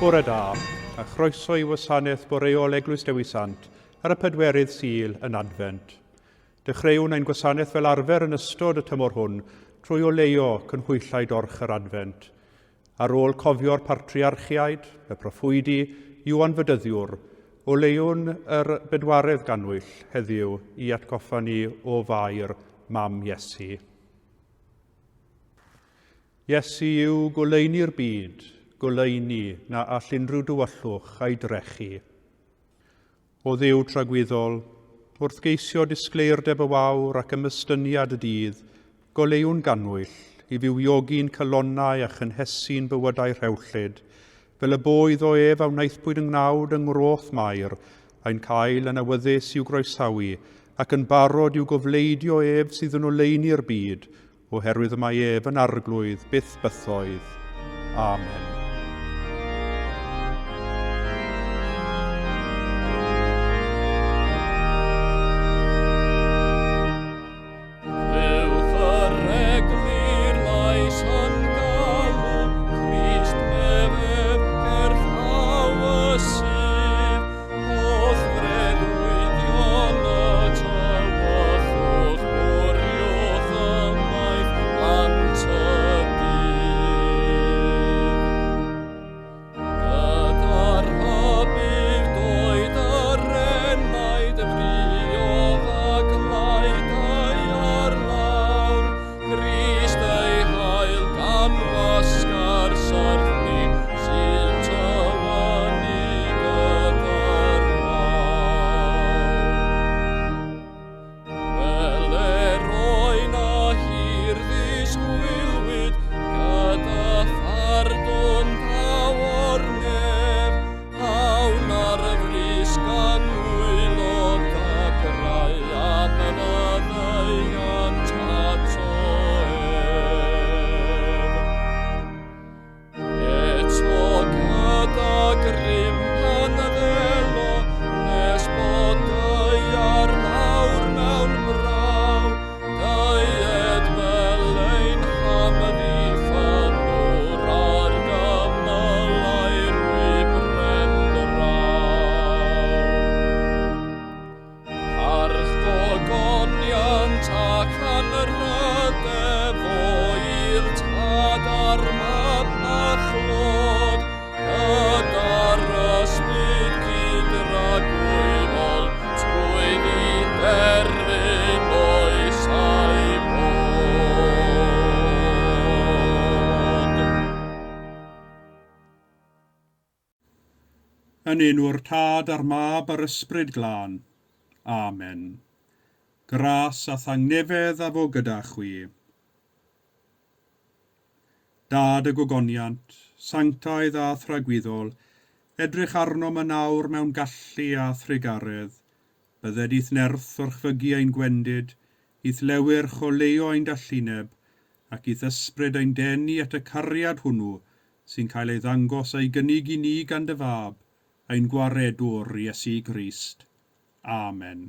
Bore da, a chroeso i wasanaeth boreol Eglwys Dewi Sant ar y pedwerydd Sul yn Adfent. Dechreuwn ein gwasanaeth fel arfer yn ystod y tymor hwn trwy oleuo cynhwyllau dorch yr Adfent. Ar ôl cofio'r partriarchiaid, y proffwydi, Ioan Fedyddiwr, oleuwn yr bedwaredd gannwyll heddiw i atgoffa ni o Fair, mam Iesu. Iesu yw goleuni'r byd, goleuni na all unrhyw dywyllwch a'i drechu. O Dduw tragwyddol, wrth geisio disgleirdeb y wawr ac ymestyniad y dydd, goleuwn gannwyll i fywiogi'n calonnau a chynhesu'n bywydau rhewllyd, fel y bo iddo ef a wnaethpwyd yng ngnawd yng ngroth Mair, a'n cael yn awyddus i'w groesawu, ac yn barod i'w gofleidio ef sydd yn oleuni'r byd, oherwydd y mae ef yn Arglwydd byth bythoedd. Amen. Clywch yr eglur lais yn galw, Crist mefef gerllaw y sydd, Holl freuddwydion y tywyllwch bwriwch ymaith ant y dydd. Gyda'r rhybudd doed yr enaid friodd a glai daear lawr, Grist ei hael gan wasgar syrthni sy'n tywynnu gyda'r wawr. Wele roen a hir ddisgwylwyd gyda phardwn daw o'r nef, awn ar y frys gan wylo dagrau am y faddeuant ato ef. Eto gyda grym pan ddelo, nes bod daear lawr mewn braw, deued fel ein hamddiffynnwr ar gymylau'r wybren draw. Parch gogoniant ac anrhydedd o i'r Tad a'r Mab a chlod, gyda'r Ysbryd cydragwyddol, trwy ddiderfyn oesau bod. Yn enw'r Tad a'r Mab a'r Ysbryd Glân. Amen. Gras a thangnefedd a fo gyda chwi. Dad y gogoniant, sanctaidd a thragwyddol, edrych arnom yn awr mewn gallu a thrugaredd. Bydded i'th nerth orchfygu ein gwendid, i'th lewyrch oleuo ein dallineb, ac i'th ysbryd ein denu at y cariad hwnnw sy'n cael ei ddangos a'i gynnig i ni gan dy Fab, ein Gwaredwr, Iesu Grist. Amen.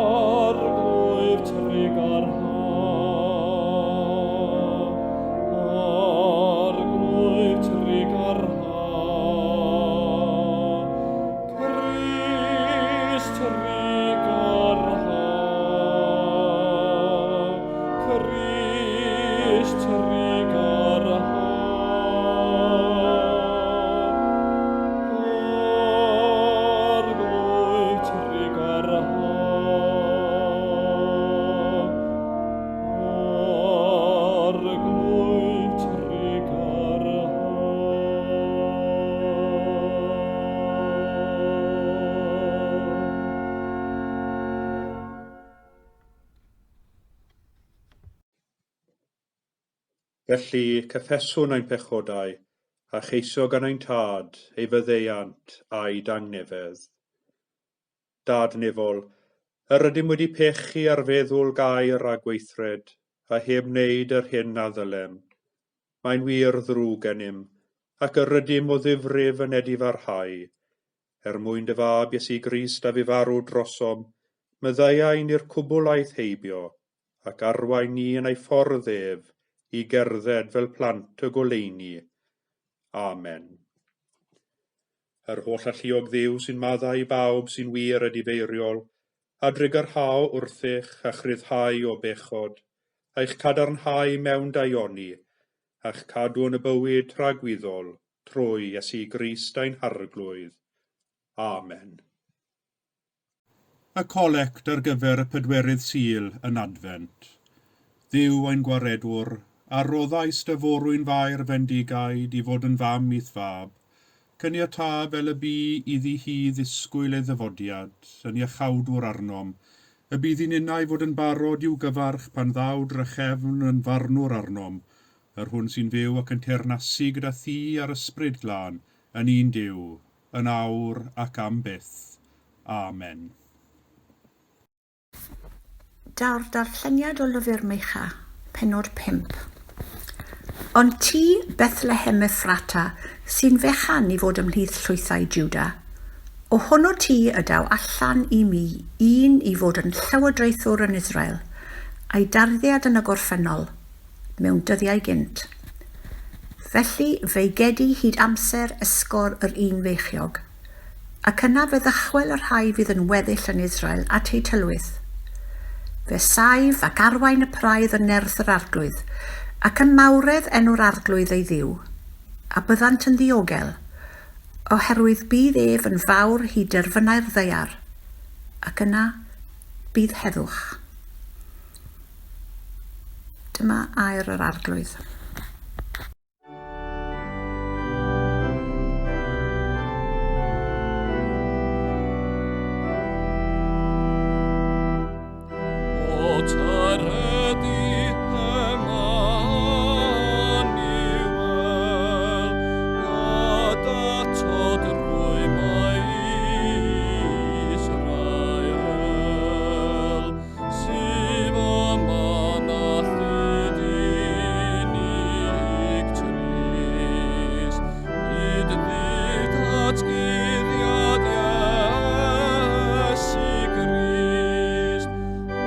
Arglwydd trugarha, Arglwydd trugarha, Crist trugarha, Crist trugarha. Arglwydd trugarha, Arglwydd trugarha. Felly, cyffeswn ein pechodau, a cheisio gan ein Tad ei faddeuant a'i dangnefedd. Dad nefol, yr ydym wedi pechu ar feddwl gair a gweithred, a heb wneud yr hyn a ddylem. Mae'n wir ddrwg gennym, ac yr ydym o ddifrif yn edifarhau. Er mwyn dy fab Iesu Grist a fu farw drosom, maddeuai ni'r cwbl aeth heibio, ac arwain ni yn ei ffordd ef i gerdded fel plant y goleuni. Amen. Yr holl alluog Dduw sy'n maddau i bawb sy'n wir edifeiriol, a drugarhao wrthych a chryfhau o bechod, a'ch cadarnhau mewn daioni, a'ch cadw yn y bywyd tragwyddol, trwy Iesu Grist ein Harglwydd. Amen. Y colect ar gyfer y pedwerydd Sul yn Adfent. Dduw ein Gwaredwr, a roddais dy forwyn Fair fendigaid i fod yn fam i'th fab, caniatâ fel y bu iddi hi ddisgwyl ei ddyfodiad yn iachawdwr arnom, y bydd i ninnau fod yn barod i'w gyfarch pan ddaw drachefn yn farnwr arnom, yr hwn sy'n fyw ac yn teyrnasu gyda thi a'r Ysbryd Glân, yn un Duw, yn awr ac am byth. Amen. Daw'r darlleniad o Lyfr Meicha, pennod 5. Ond ti, Bethlehem Ephrata, sy'n fechan i fod ymhlith llwythau Juda, ohono ti y daw allan i mi un i fod yn llywodraethwr yn Israel, a'i darddiad yn y gorffennol, mewn dyddiau gynt. Felly fe'i gedi hyd amser esgor yr un feichiog. Ac yna fe ddychwel y rhai fydd yn weddill yn Israel at eu tylwyth. Fe saif ac arwain y praidd yn nerth yr Arglwydd, ac ym mawredd enw'r Arglwydd ei Dduw, a byddant yn ddiogel, oherwydd bydd ef yn fawr hyd derfynau'r ddaear, ac yna bydd heddwch. Dyma air yr Arglwydd. O tyredu Emmanuel, a datod drwy mae Israel. Sydd yma'n alltud unig trist, hyd ddydd datguddiad Iesu Grist.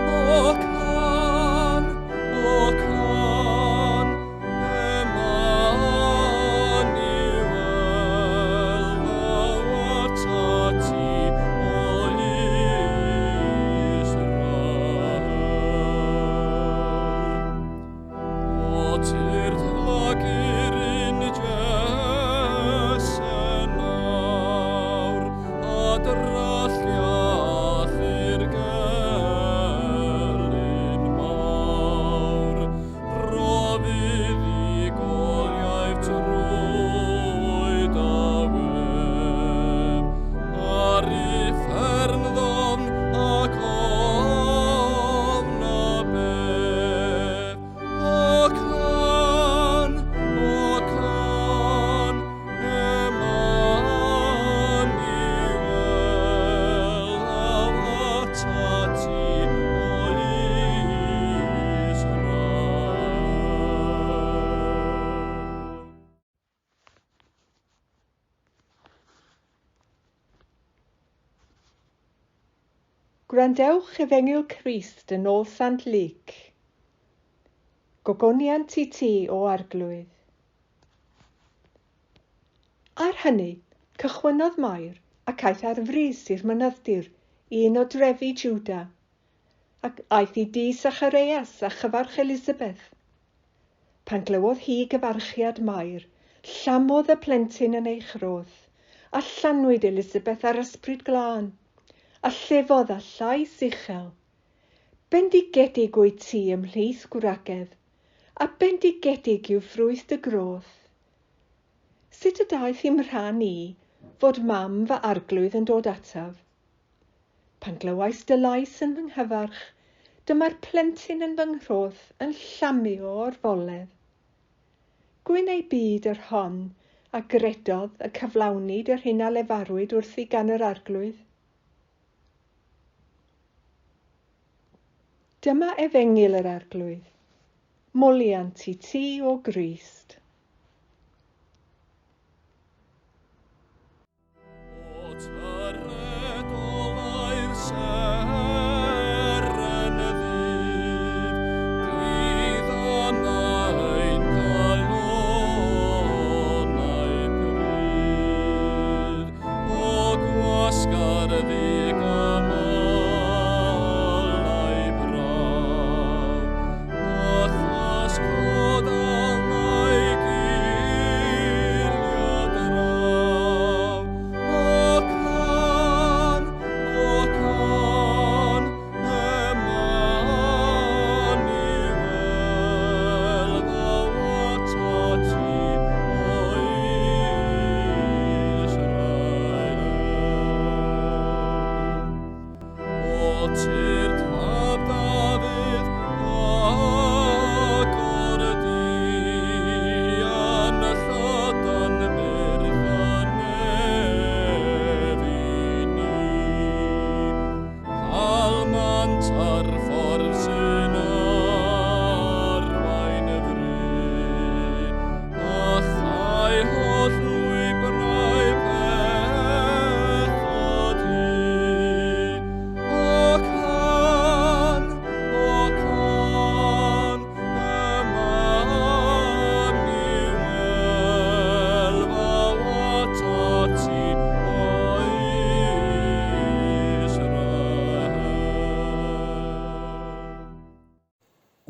O can, o can, Emmanuel, thou art ati, o Israel. O tyrd lagur yn Jesse nawr, a dralliach i'r gelyn mawr. Rofydd i goliaeth trwy daweb, ar uffern ddofn ac ofn a bedd. O can, o can, Emmanuel, thou art ati, o Israel. Gwrandewch Efengyl Crist yn ôl Sant Luc. Gogoniant i ti, o Arglwydd. Ar hynny, cychwynnodd Mair ac aeth ar frys i'r mynydd-dir i un o drefi Juda, ac aeth i dŷ Sachareias a chyfarch Elisabeth. Pan glywodd hi gyfarchiad Mair, llamodd y plentyn yn ei chroth, a llanwyd Elisabeth ar ysbryd glân, a llefodd â llais uchel. Bendigedig wyt ti ymhlith gwragedd, a bendigedig yw ffrwyth dy groth. Sut y daeth i'm rhan i fod mam fy arglwydd yn dod ataf? Pan glywais dy lais yn fy nghyfarch, dyma'r plentyn yn fy nghroth yn llamu o orfoledd. Gwyn ei byd yr hon a gredodd y cyflawnid yr hyn a lefarwyd wrthi gan yr Arglwydd. Dyma Efengyl yr Arglwydd. Moliant i ti, o Grist. O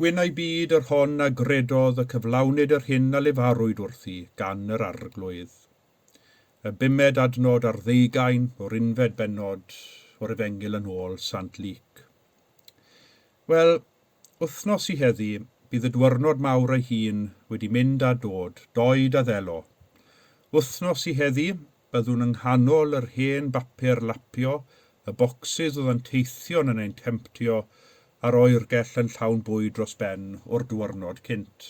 Gwyn ei byd yr hon a gredodd y cyflawnid yr hyn a lefarwyd wrthi gan yr Arglwydd. Y bumed adnod ar ddeugain o'r unfed bennod o'r Efengyl yn ôl Sant Luc. Wel, wythnos i heddi, bydd y dwyrnod mawr ei hun wedi mynd a dod, doed a ddelo. Wythnos i heddi, Byddwn yng nghanol yr hen bapur lapio, y bocsys oedd yn teithio'n yn ein temtio, a'r oergell yn llawn bwyd dros ben o'r dwyrnod cynt.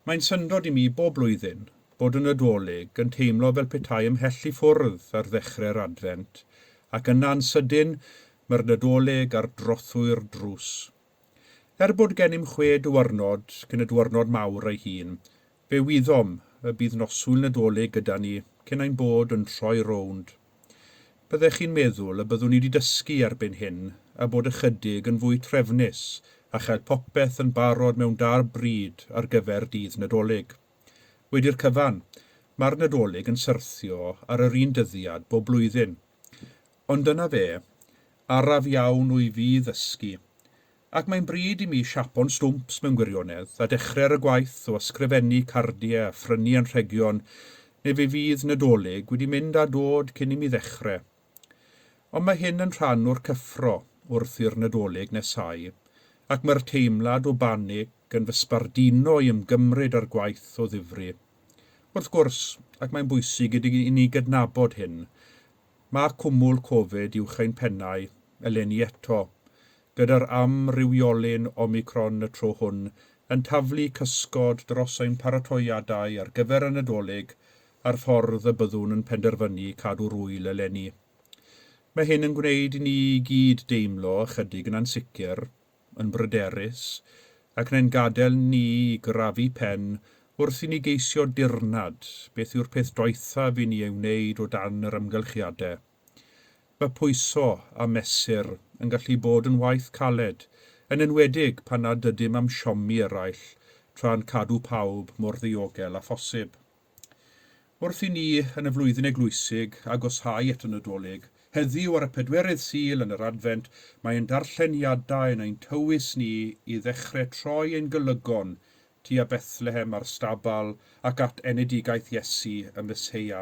Mae'n syndod i mi bob blwyddyn bod y Nadolig yn teimlo fel petai ymhell i ffwrdd ar ddechrau'r Adfent, ac yna'n sydyn mae'r Nadolig ar drothwy'r drws. Er bod gennym chwe dwyrnod cyn y dwyrnod mawr ei hun, Fe wyddom y bydd noswyl Nadolig gyda ni cyn ein bod yn troi rownd. Byddech chi'n meddwl y byddwn i 'di dysgu erbyn hyn a bod ychydig yn fwy trefnus a chael popeth yn barod mewn da bryd ar gyfer dydd Nadolig. Wedi'r cyfan, mae'r Nadolig yn syrthio ar yr un dyddiad bob blwyddyn. Ond dyna fe, araf iawn wyf fi i ddysgu. Ac mae'n bryd i mi siapo'n stwmps mewn gwirionedd, a dechrau ar y gwaith o ysgrifennu cardiau a phrynu anrhegion, neu fe fydd Nadolig wedi mynd a dod cyn i mi ddechrau. Ond mae hyn yn rhan o'r cyffro wrth i'r Nadolig nesáu, ac mae'r teimlad o banig yn fy sbarduno i ymgymryd â'r gwaith o ddifri. Wrth gwrs, ac mae'n bwysig i ni gydnabod hyn, mae cwmwl Covid uwch ein pennau eleni eto, gyda'r amrywiolyn Omicron y tro hwn yn taflu cysgod dros ein paratoiadau ar gyfer y Nadolig a'r ffordd y byddwn yn penderfynu cadw'r ŵyl eleni. Mae hyn yn gwneud i ni i gyd deimlo ychydig yn ansicr, yn bryderus, ac yn ein gadael ni i grafu pen wrth i ni geisio dirnad beth yw'r peth doethaf i ni ei wneud o dan yr amgylchiadau. Mae pwyso a mesur yn gallu bod yn waith caled, yn enwedig pan nad ydym am siomi eraill tra'n cadw pawb mor ddiogel â phosib. Wrth i ni yn y flwyddyn eglwysig agoshau at y Nadolig, heddiw ar y pedwerydd Sul yn yr Adfent, mae ein darlleniadau yn ein tywys ni i ddechrau troi ein golygon tua Bethlehem a'r stabal ac at enedigaeth Iesu y Meseia.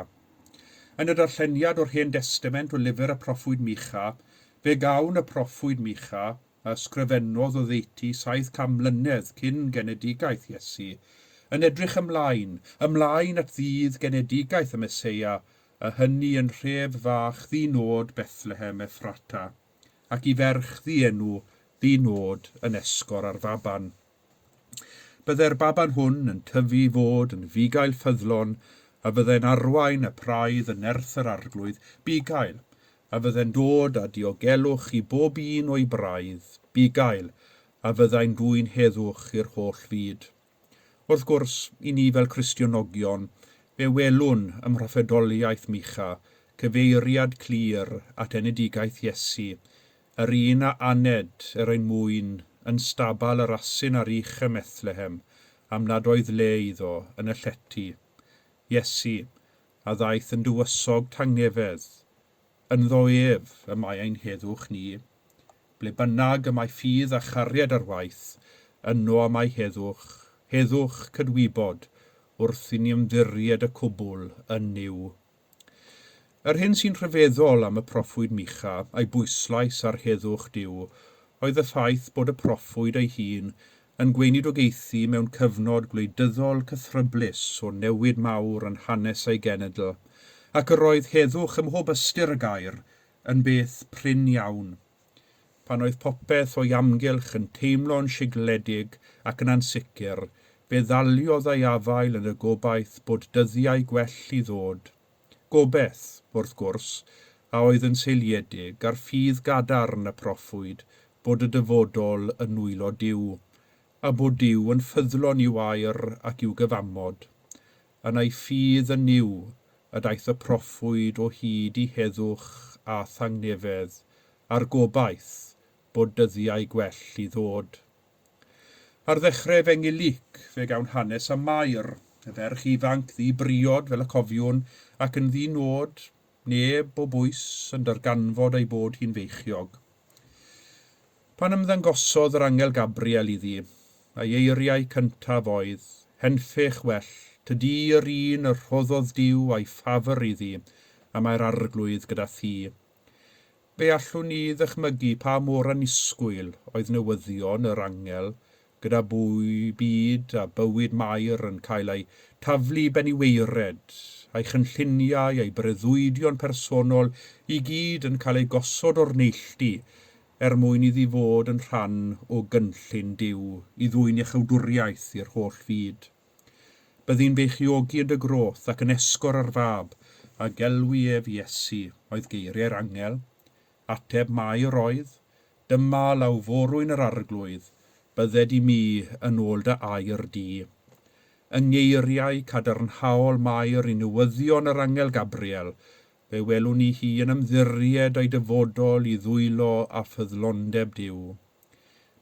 Yn y darlleniad o'r Hen Destament o lyfr y proffwyd Micha, fe gawn y proffwyd Micha, a ysgrifennodd oddeutu 700 mlynedd cyn genedigaeth Iesu, yn edrych ymlaen, ymlaen at ddydd genedigaeth y Meseia, a hynny yn nhref fach ddi-nod Bethlehem Effrata, ac i ferch ddienw, ddi-nod yn esgor ar faban. Byddai'r baban hwn yn tyfu i fod yn fugail ffyddlon a fyddai'n arwain y praidd yn nerth yr Arglwydd, bugail a fyddai'n dod â diogelwch i bob un o'i braidd, bugail a fyddai'n dwyn heddwch i'r holl fyd. Wrth gwrs, i ni fel Cristionogion, fe welwn ym mhroffwydoliaeth Micha cyfeiriad clir at enedigaeth Iesu, Yr un a aned er ein mwyn yn stabal yr asyn ar uch ym Methlehem, am nad oedd le iddo yn y llety. Iesu, a ddaeth yn dywysog tangnefedd. Ynddo ef y mae ein heddwch ni. Ble bynnag y mae ffydd a chariad ar waith, yno y mae heddwch, heddwch cydwybod, wrth i ni ymddiried y cwbl yn Nuw. Yr hyn sy'n rhyfeddol am y proffwyd Micha, a'i bwyslais ar heddwch Duw, oedd y ffaith bod y proffwyd ei hun yn gweinidogaethu mewn cyfnod gwleidyddol cythryblus o newid mawr yn hanes ei genedl, ac yr oedd heddwch ym mhob ystyr y gair yn beth prin iawn. Pan oedd popeth o'i amgylch yn teimlo'n sigledig ac yn ansicr, fe ddaliodd ei afael yn y gobaith bod dyddiau gwell i ddod. Gobaith, wrth gwrs, a oedd yn seiliedig ar ffydd gadarn y proffwyd bod y dyfodol yn nwylo Duw, a bod Duw yn ffyddlon i'w air ac i'w gyfamod. Yn ei ffydd yn Nuw y daeth y proffwyd o hyd i heddwch a thangnefedd, a'r gobaith bod dyddiau gwell i ddod. Ar ddechrau Efengyl Luc, fe gawn hanes am Mair, y ferch ifanc ddi-briod fel y cofiwn, ac yn ddi-nod, neb o bwys yn darganfod ei bod hi'n feichiog. Pan ymddangosodd yr angel Gabriel iddi, Ei eiriau cyntaf oedd, Henffych well, tydi yr un y rhoddodd Duw a'i ffafr iddi, a mae'r Arglwydd gyda thi. Fe allwn ni ddychmygu pa mor annisgwyl oedd newyddion yr angel, gyda bwy, byd a bywyd Mair yn cael eu taflu i ben i waered, a'i chynlluniau a'i breuddwydion personol i gyd yn cael eu gosod o'r neilltu er mwyn iddi fod yn rhan o gynllun Duw i ddwyn iachawdwriaeth i'r holl fyd. Byddi'n beichiogi yn dy groth ac yn esgor ar fab, a gelwi ef Iesu, oedd geiriau'r angel. Ateb Mair oedd, Dyma lawforwyn yr Arglwydd, bydded i mi yn ôl dy air di. Yng ngeiriau cadarnhaol Mair i newyddion yr angel Gabriel, Fe welwn ni hi yn ymddiried ei dyfodol i ddwylo a ffyddlondeb Duw.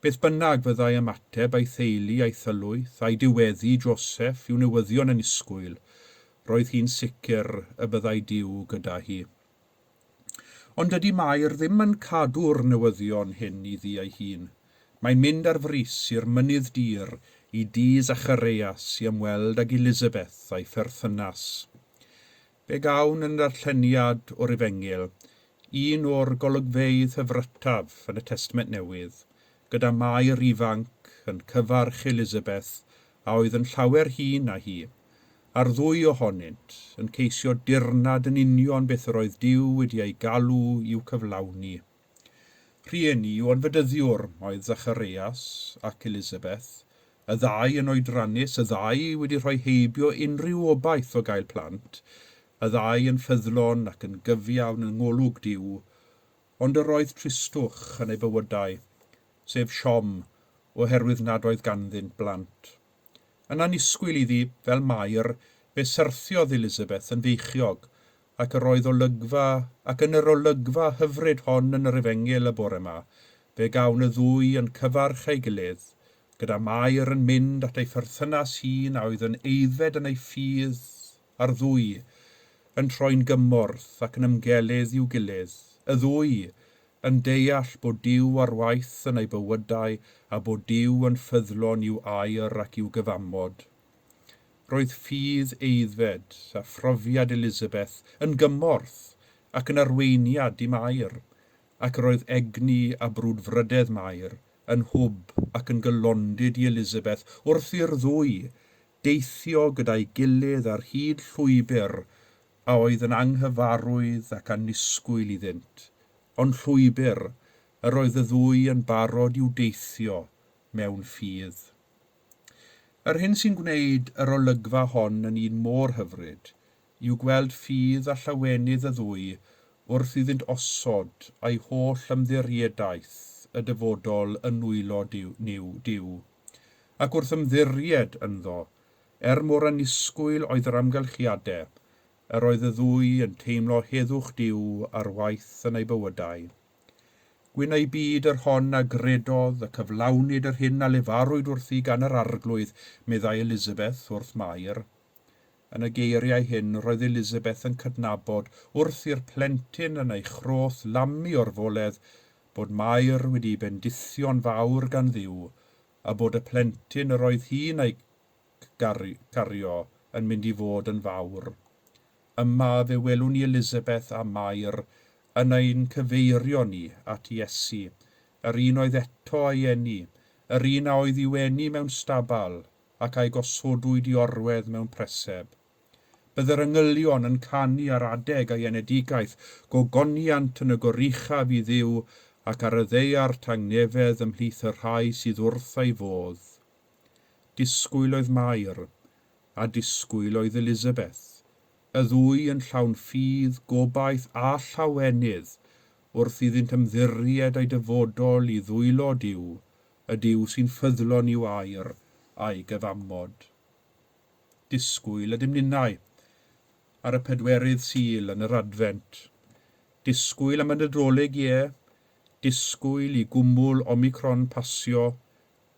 Beth bynnag fyddai ymateb ei theulu a'i thylwyth, a'i diweddu Joseff i'w newyddion annisgwyl, roedd hi'n sicr y byddai Duw gyda hi. Ond dydy Mair ddim yn cadw'r newyddion hyn iddi ei hun. Mae'n mynd ar frys i'r mynydd dir i dŷ Zachareias i ymweld ag Elisabeth a'i pherthynas. Fe gawn yn ddarlleniad o'r Efengyl un o'r golygfeydd hyfrytaf yn y Testament Newydd, gyda Mair ifanc yn cyfarch Elisabeth a oedd yn llawer hŷn na hi, a'r ddwy ohonynt yn ceisio dirnad yn union beth yr oedd Duw wedi eu galw i'w cyflawni. Rhieni Ioan Fedyddiwr oedd Zachareias ac Elisabeth, y ddau yn oedrannus, y ddau wedi rhoi heibio unrhyw obaith o gael plant, y ddau yn ffyddlon ac yn gyfiawn yng ngolwg Duw, ond yr oedd tristwch yn eu bywydau, sef siom oherwydd nad oedd ganddynt blant. Yn annisgwyl iddi, fel Mair, fe syrthiodd Elisabeth yn feichiog, ac yr oedd olygfa, ac yn yr olygfa hyfryd hon yn yr Efengyl y bore 'ma, fe gawn y ddwy yn cyfarch ei gilydd, gyda Mair yn mynd at ei pherthynas hun a oedd yn aeddfed yn ei ffydd, a'r ddwy yn troi'n gymorth ac yn ymgelydd i'w gilydd, y ddwy yn deall bod Duw ar waith yn eu bywydau a bod Duw yn ffyddlon i'w air ac i'w gyfamod. Roedd ffydd aeddfed a phrofiad Elizabeth yn gymorth ac yn arweiniad i Mair, ac yr oedd egni a brwdfrydedd Mair yn hwb ac yn gylondid i Elizabeth wrth i'r ddwy deithio gyda'i gilydd ar hyd llwybr a oedd yn anghyfarwydd ac annisgwyl iddynt, ond llwybr yr oedd y ddwy yn barod i'w deithio mewn ffydd. Yr hyn sy'n gwneud yr olygfa hon yn un mor hyfryd yw gweld ffydd a llawenydd y ddwy wrth iddynt osod eu holl ymddiriedaeth y dyfodol yn nwylo Duw. Ac wrth ymddiried ynddo, er mor annisgwyl oedd yr amgylchiadau, yr oedd y ddwy yn teimlo heddwch Duw ar waith yn eu bywydau. Gwyn ei byd yr hon a gredodd y cyflawnid yr hyn a lefarwyd wrthi gan yr Arglwydd, meddai Elisabeth wrth Mair. Yn y geiriau hyn roedd Elisabeth yn cydnabod wrth i'r plentyn yn ei chroth lamu orfoledd bod Mair wedi'i bendithio'n fawr gan Dduw, a bod y plentyn yr oedd hi'n ei gario yn mynd i fod yn fawr. Yma fe welwn ni Elisabeth a Mair yn ein cyfeirio ni at Iesu, yr un oedd eto a'i eni, yr un a oedd i'w eni mewn stabal ac a'i gosodwyd i orwedd mewn preseb. Bydd yr angylion yn canu ar adeg ei enedigaeth, gogoniant yn y goruchaf i Dduw, ac ar y ddaear tangnefedd ymhlith y rhai sydd wrth ei fodd. Disgwyl oedd Mair, a disgwyl oedd Elisabeth, y ddwy yn llawn ffydd, gobaith a llawenydd, wrth iddynt ymddiried eu dyfodol i ddwylo Duw, y Duw sy'n ffyddlon i'w air a'i gyfamod. Disgwyl ydym ninnau ar y pedwerydd Sul yn yr Adfent. Disgwyl am y Nadolig, ie. Disgwyl i gwmwl Omicron pasio.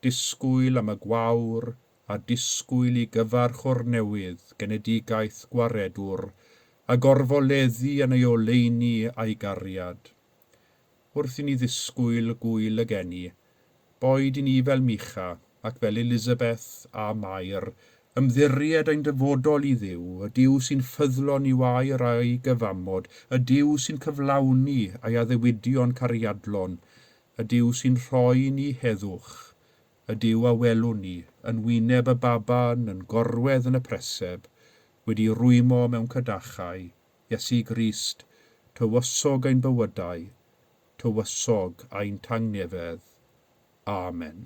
Disgwyl am y gwawr, a disgwyl i gyfarch o'r newydd genedigaeth Gwaredwr, a gorfoleddu yn ei oleuni a'i gariad. Wrth i ni ddisgwyl gŵyl y geni, boed i ni fel Micha, ac fel Elisabeth a Mair, ymddiried ein dyfodol i Dduw, y Duw sy'n ffyddlon i'w air a'i gyfamod, y Duw sy'n cyflawni ei addewidion cariadlon, y Duw sy'n rhoi ni heddwch, y Duw a welwn ni yn wyneb y baban yn gorwedd yn y preseb, wedi rwymo mewn cadachau, Iesu Grist, tywysog ein bywydau, tywysog ein tangnefedd. Amen.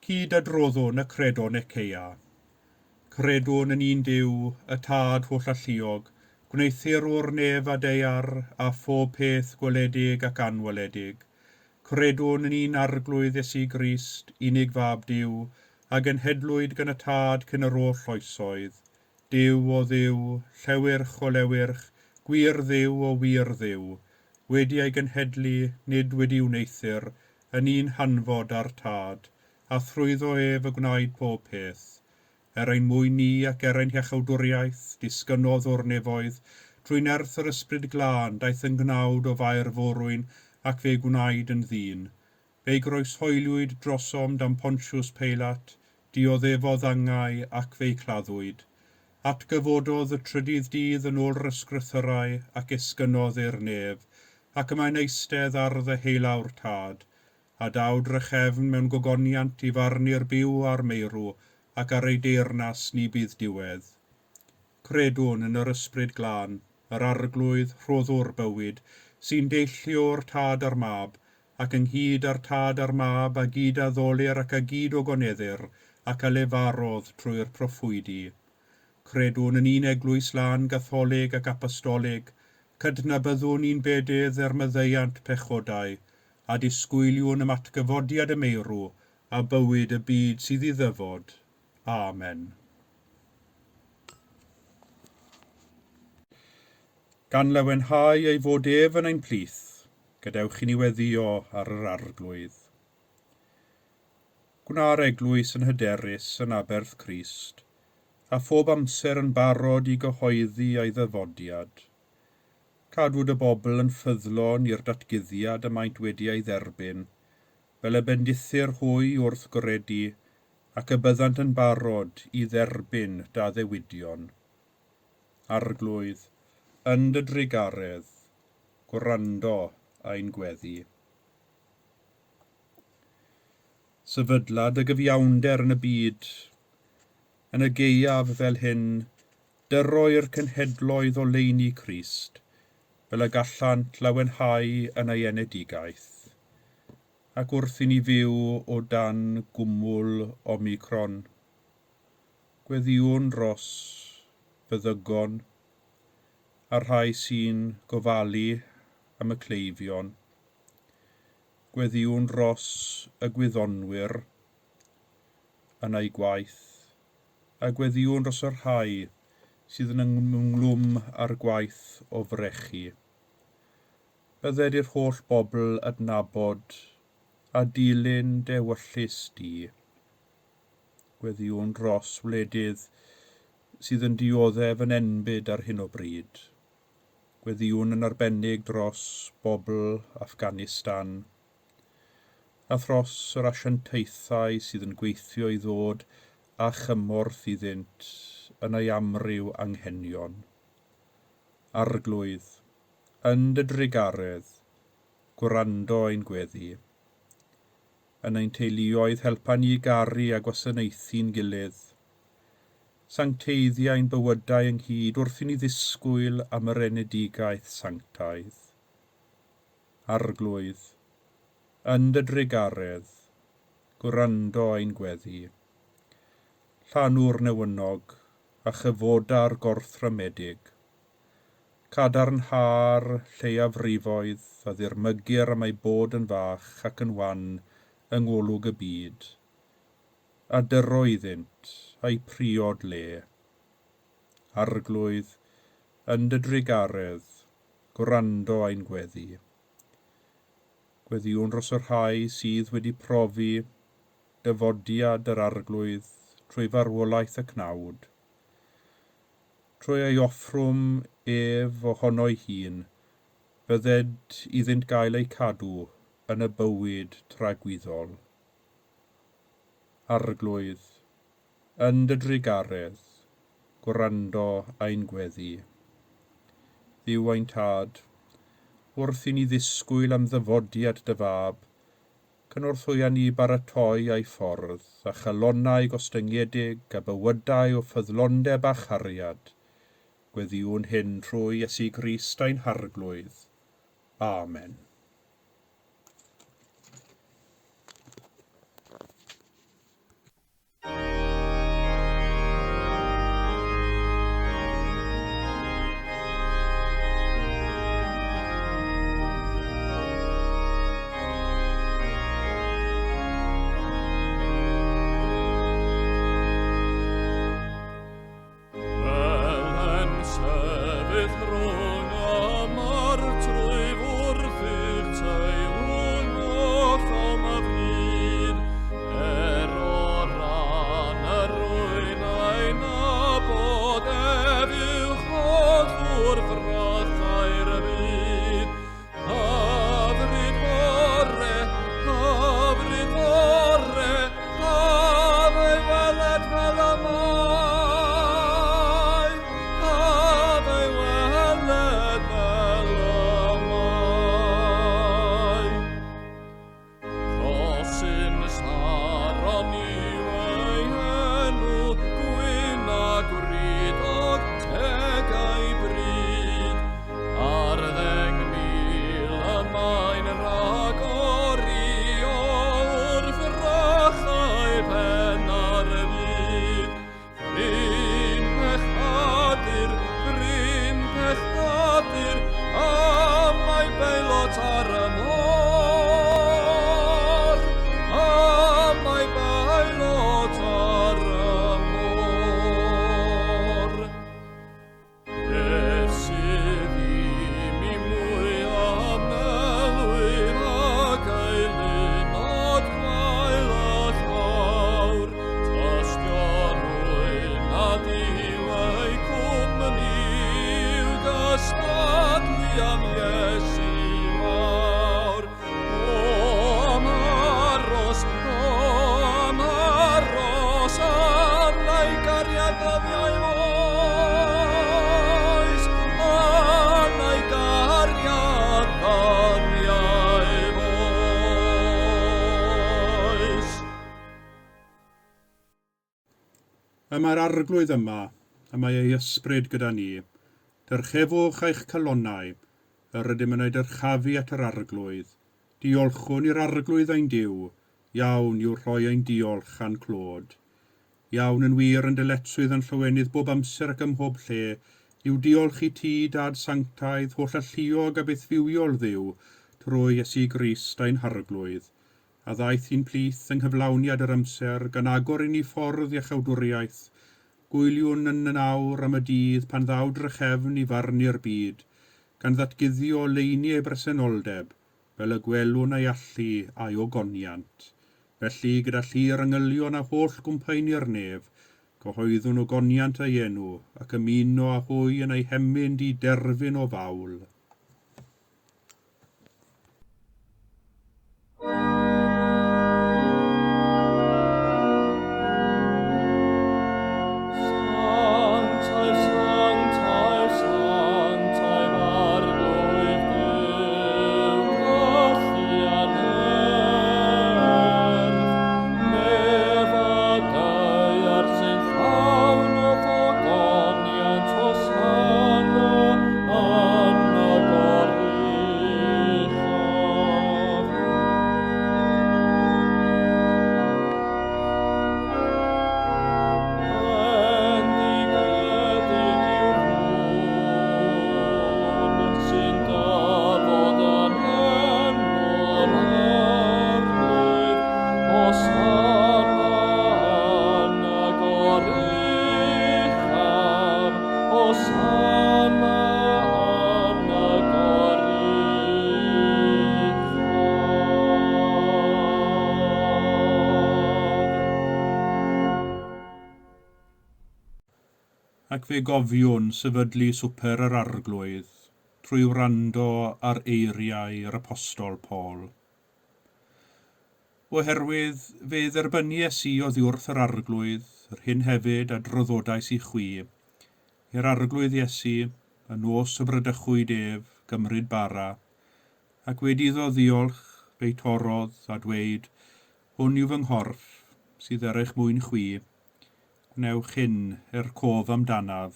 Cyd-adroddwn y Credo Nicaea. Credwn yn un Duw, y Tad hollalluog, gwneuthurwr nef a daear, a phob peth gweledig ac anweledig. Credwn yn un Arglwydd Iesu Grist, unig Fab Duw, a genhedlwyd gan y Tad cyn yr oll oesoedd, Duw o Dduw, llewyrch o lewyrch, gwir Dduw o wir Dduw, wedi ei genhedlu, nid wedi wneuthur, yn un hanfod â'r Tad, a thrwyddo ef y gwnaed pob peth. Er ein mwyn ni ac er ein hiachawdwriaeth, disgynnodd o'r nefoedd, trwy nerth yr Ysbryd Glân, daeth yn gnawd o Fair Forwyn, ac fe gwnaed yn ddyn. Fe'i groeshoeliwyd drosom dan Pontius Peilat, dioddefodd angau ac fe'i claddwyd. Atgyfododd y trydydd dydd yn ôl yr ysgrythyrau ac esgynnodd i'r nef, ac y mae'n eistedd ar ddeheulaw'r Tad. A daw drachefn mewn gogoniant i farnu'r byw a'r meirw, ac ar ei deyrnas ni bydd diwedd. Credwn yn yr Ysbryd Glân, yr Arglwydd, rhoddwr bywyd, sy'n deillio o'r Tad a'r Mab, ac ynghyd â'r Tad a'r Mab a gyd-addolir ac a gyd-ogoneddir, ac a lefarodd trwy'r proffwydi. Credwn yn un Eglwys lân Gatholig ac Apostolig, cydnabyddwn un bedydd er maddeuant pechodau, a disgwyliwn am atgyfodiad y meirw a bywyd y byd sydd i ddyfod. Amen. Gan lawenhau ei fod ef yn ein plith, Gadewch i ni weddïo ar yr Arglwydd. Gwna'r eglwys yn hyderus yn aberth Crist, a phob amser yn barod i gyhoeddi ei ddyfodiad. Cadw dy bobl yn ffyddlon i'r datguddiad y maent wedi ei dderbyn, fel y bendithir hwy wrth gredu, ac y byddant yn barod i dderbyn d'addewidion. Arglwydd, yn dy drugaredd, gwrando ein gweddi. Sefydla dy gyfiawnder yn y byd. Yn y gaeaf fel hyn, dyro i'r cenhedloedd oleuni Crist, fel y gallant lawenhau yn ei enedigaeth. Ac wrth i ni fyw o dan gwmwl Omicron, gweddïwn dros feddygon, a'r rhai sy'n gofalu am y cleifion. Gweddïwn dros y gwyddonwyr yn eu gwaith, a gweddïwn dros y rhai sydd yn ynghlwm â'r gwaith o frechu. Bydded i'r holl bobl adnabod a dilyn d'ewyllys di. Gweddïwn dros wledydd sydd yn dioddef yn enbyd ar hyn o bryd. Gweddïwn yn arbennig dros bobl Afghanistan a thros yr asiantaethau sydd yn gweithio i ddod â chymorth iddynt yn ei amryw anghenion. Arglwydd, yn dy drugaredd, gwrando ein gweddi. Yn ein teuluoedd helpa ni i garu a gwasanaethu'n gilydd. Sancteiddia ein bywydau ynghyd wrth i ni ddisgwyl am yr enedigaeth sanctaidd. Arglwydd, yn dy drugaredd, gwrando ein gweddi. Llanw'r newynog, a chyfoda'r gorthrymedig. Cadarnha'r lleiafrifoedd a ddirmygir am eu bod yn fach ac yn wan yng ngolwg y byd. A dyro iddynt a'u priod le. Arglwydd, yn dy drugaredd, gwrando ein gweddi. Gweddïwn dros y rhai sydd wedi profi dyfodiad yr Arglwydd trwy farwolaeth y cnawd. Trwy ei offrwm ef ohono'i hun, Bydded iddynt gael eu cadw yn y bywyd tragwyddol. Arglwydd, yn dy drugaredd, gwrando ein gweddi. Dduw ein Tad, wrth i ni ddisgwyl am ddyfodiad dy Fab, cynorthwya ni baratoi ei ffordd, a chalonnau gostyngedig a bywydau o ffyddlondeb a chariad. Gweddïwn hyn trwy Iesu Grist ein Harglwydd. Amen. Fel yn sefyll rhwng y martrwyf wrth i'ch teilwng oll a fryd, er o ran yr rwy'n ei nabod ef yw holl wrthrychau'r byd. Hyfryd fore, hyfryd fore, haf ei weled fel y mae, haf ei weled fel y mae. Rhosyn Saron yw ei enw, gwyn a gwridog teg ei bryd. Ar 10,000 y mae'n rhagori o wrthrychau penna'r byd. Prin pechadur, prin pechadur, a mae beilot ar y môr. A mae beilot ar y môr. Beth sydd i mi mwy am melwyn ac eilunod gwael a llawr, tystion nad yw eu cwmni i'w gystadlu am Iesu mawr. O am aros, o am aros, am ei gariad ddyddiau oes, am ei gariad ddyddiau oes. Y mae'r Arglwydd yma, y mae ei ysbryd gyda ni. Dyrchefwch eich calonnau, yr ydym yn ei dyrchafu at yr Arglwydd. Diolchwn i'r Arglwydd ein Duw, iawn yw rhoi ein diolch a'n clod. Iawn yn wir yn dyletswydd yn llawenydd bob amser ac ym mhob lle, yw diolch i ti, Dad sanctaidd, holl alluog a bythfywiol Dduw, trwy Iesu Grist ein Harglwydd, a ddaeth i'n plith yng nghyflawniad yr amser, gan agor i ni ffordd iachawdwriaeth. Gwyliwn yn awr am y dydd pan ddaw drachefn i farnu'r byd, gan ddatguddio leini ei bresenoldeb, fel y gwelwn ei allu a'i ogoniant. Felly, gyda llu'r angylion a holl gwmpaeni'r nef, cyhoeddwn ogoniant ei enw, ac ymuno â hwy yn ei hemyn di derfyn o fawl. Sanctaidd, sanctaidd, sanctaidd, Arglwydd Duw, gallu a nerth, nef a daear sy'n llawn o ogoniant, Hosanna yn y goruchaf. Bendigedig yw'r hwn sy'n dyfod yn enw'r Arglwydd, Hosanna yn y goruchaf, Hosanna yn y goruchaf. Ac fe gofiwn sefydlu swper yr Arglwydd. trwy wrando ar eiriau yr Apostol Paul. Oherwydd fe dderbynies i oddiwrth yr Arglwydd yr hyn hefyd a draddodais i chwi, i'r Arglwydd Iesu, y nos y bradychwyd ef, gymryd bara, ac wedi iddo ddiolch, fe'i torrodd, a dweud, Hwn yw fy nghorff, sydd er eich mwyn chwi. Gwnewch hyn er cof amdanaf.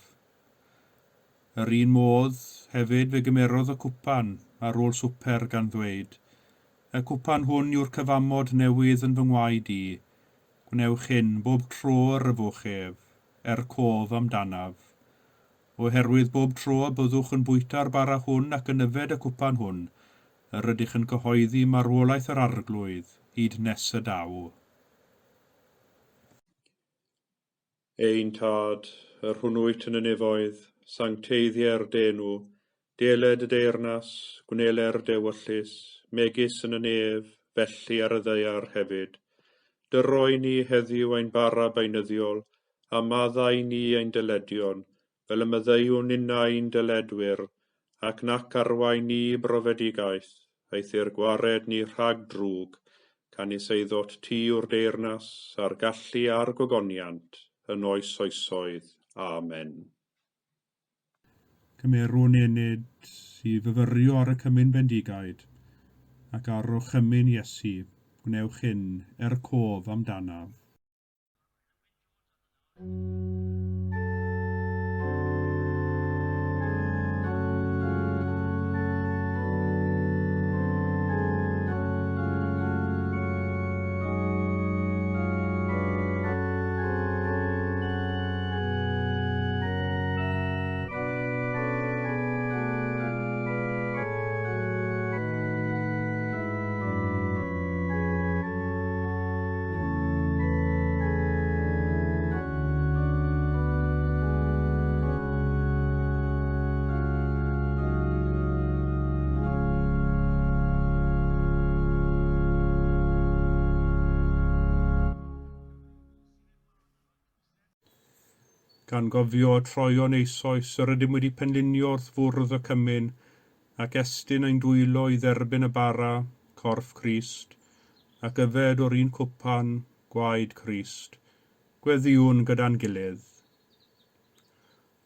Yr un modd, hefyd, fe gymerodd y cwpan ar ôl swper gan ddweud, Y cwpan hwn yw'r cyfamod newydd yn fy ngwaed i. Gwnewch hyn bob tro yr yfwch ef, er cof amdanaf. Oherwydd bob tro y byddwch yn bwyta'r bara hwn ac yn yfed y cwpan hwn, yr ydych yn cyhoeddi marwolaeth yr Arglwydd hyd nes y daw. Ein Tad, yr hwn wyt yn y nefoedd, sancteiddier dy enw, deled y deyrnas, gwneler dy ewyllys, megis yn y nef, felly ar y ddaear hefyd. Dyro i ni heddiw ein bara beunyddiol, a maddau i ni ein dyledion, fel y maddeuwn ninnau i'n dyledwyr, ac nac arwain ni i brofedigaeth, eithr gwared ni rhag drwg, canys eiddot ti yw'r deyrnas, a'r gallu a'r gogoniant, yn oes oesoedd. Amen. Cymerwn ennyd i fyfyrio ar y cymun bendigaid, ac ar orchymyn Iesu, gwnewch hyn er cof amdanaf. Gan gofio y troeon eisoes yr ydym wedi penlinio wrth fwrdd y cymun, ac estyn ein dwylo i dderbyn y bara, corff Crist, ac yfed o'r un cwpan, gwaed Crist. Gweddïwn gyda'n gilydd.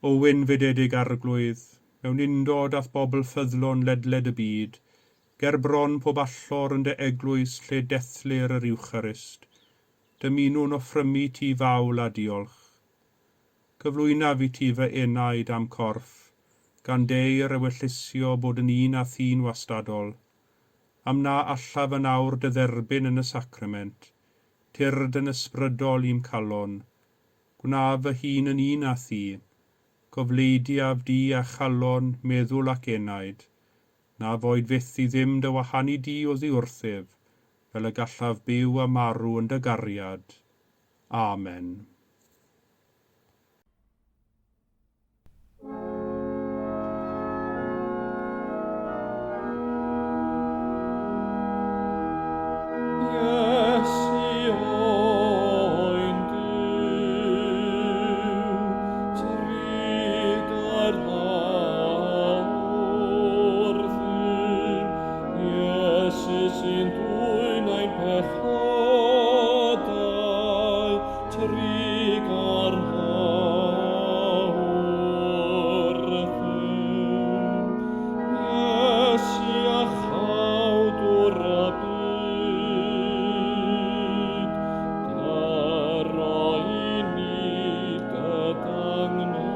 O wynfydedig Arglwydd, mewn undod â'th bobl ffyddlon ledled y byd, ger bron pob allor yn dy eglwys lle dethlir yr Iwcharist, dymunwn offrymu ti fawl a diolch. Cyflwynaf i ti fy enaid a'm corff, gan deir ewyllysio bod yn un â thi'n wastadol. Am na allaf yn awr dy dderbyn yn y sacrament, tyrd yn ysbrydol i'm calon. Gwnaf fy hun yn un â thi. Cofleidiaf di â chalon, meddwl ac enaid. Na foed fyth i ddim dy wahanu di oddi wrthyf, fel y gallaf byw a marw yn dy gariad. Amen. Iesu oen Duw, trugarha wrthym. Iesu sy'n dwyn ein pechodau, trugarha wrthym. Iesu iachawdwr y byd, dyro i ni dy dangnefedd.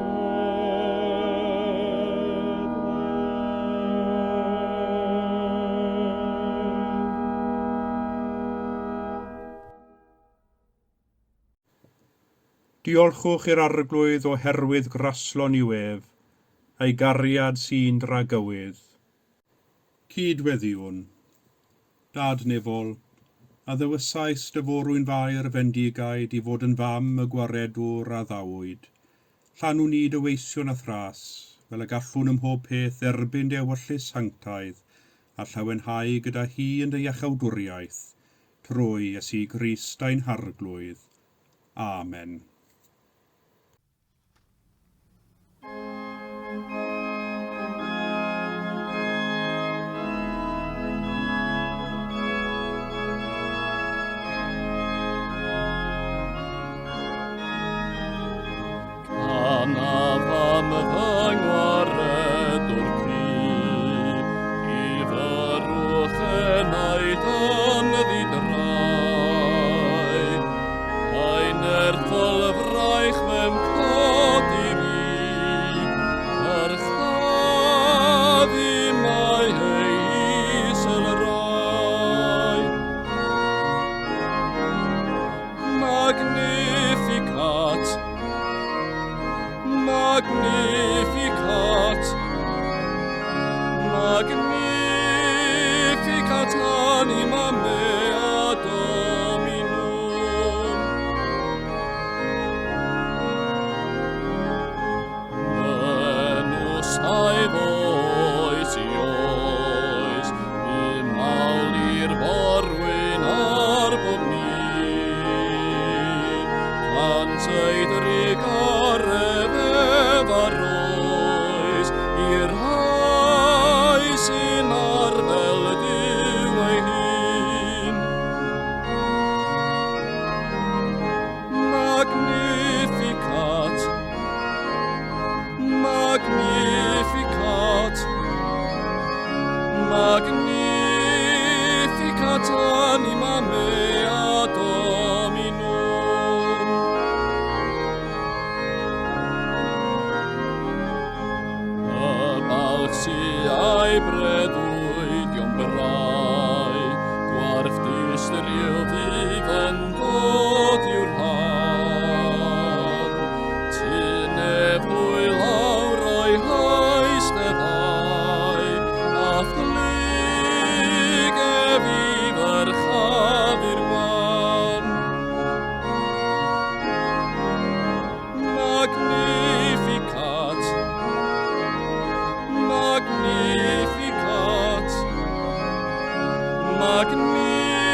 Diolchwch i'r Arglwydd oherwydd graslon yw ef, a'i gariad sy'n dragywydd. Cyd-weddïwn. Dad nefol, a ddewysais dy forwyn Fair fendigaid i fod yn fam y Gwaredwr a ddawyd. Llanw ni dy weision a thras, fel y gallwn ym mhob peth dderbyn dy ewyllys sanctaidd, a llawenhau gyda hi yn dy iachawdwriaeth, trwy Iesu Grist ein Harglwydd. Amen.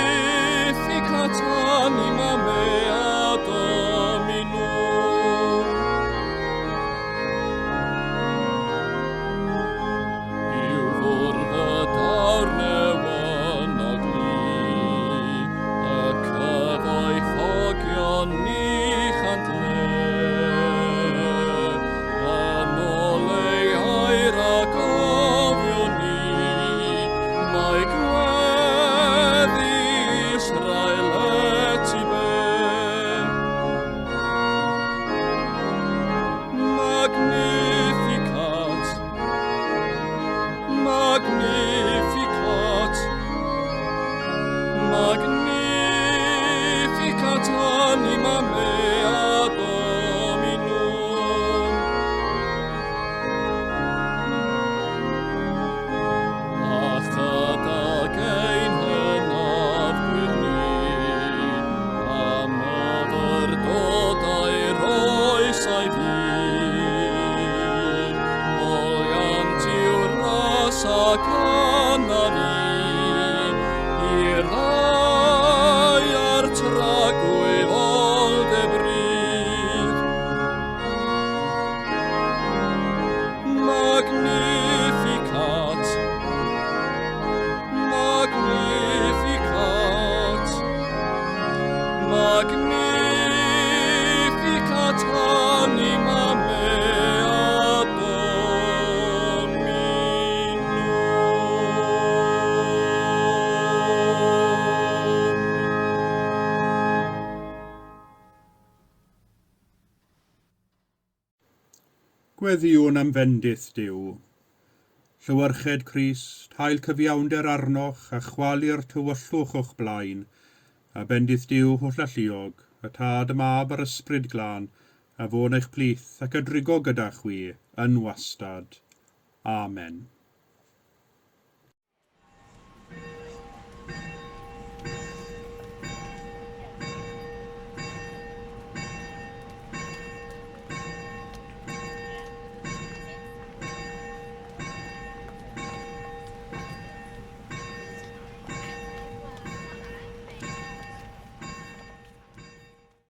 Magnificat anima mea Dominum. I'w fwrdd y daw'r newynog lu, y cyfoethogion ni chant le. Yn ôl ei air a gofiwn ni, mae gweddi Israel etifedd. Magnificat, Magnificat, Magnificat anima mea Dominum. A chydag ein hynafgwyr ni, a myfyrdodau roes a'i fyd, moliant yw'r ras ac anaf i, i'r ddaear tragwyddoldeb rydd. Magnificat, Magnificat, Magnificat anima mea Dominum. Gweddïwn am fendith Duw. Llewyrched Crist, hael cyfiawnder arnoch a chwalu'r tywyllwch o'ch blaen, a bendith Duw hollalluog, y Tad, y Mab a'r Ysbryd Glân, a fo'n eich plith ac a drigo gyda chwi yn wastad. Amen.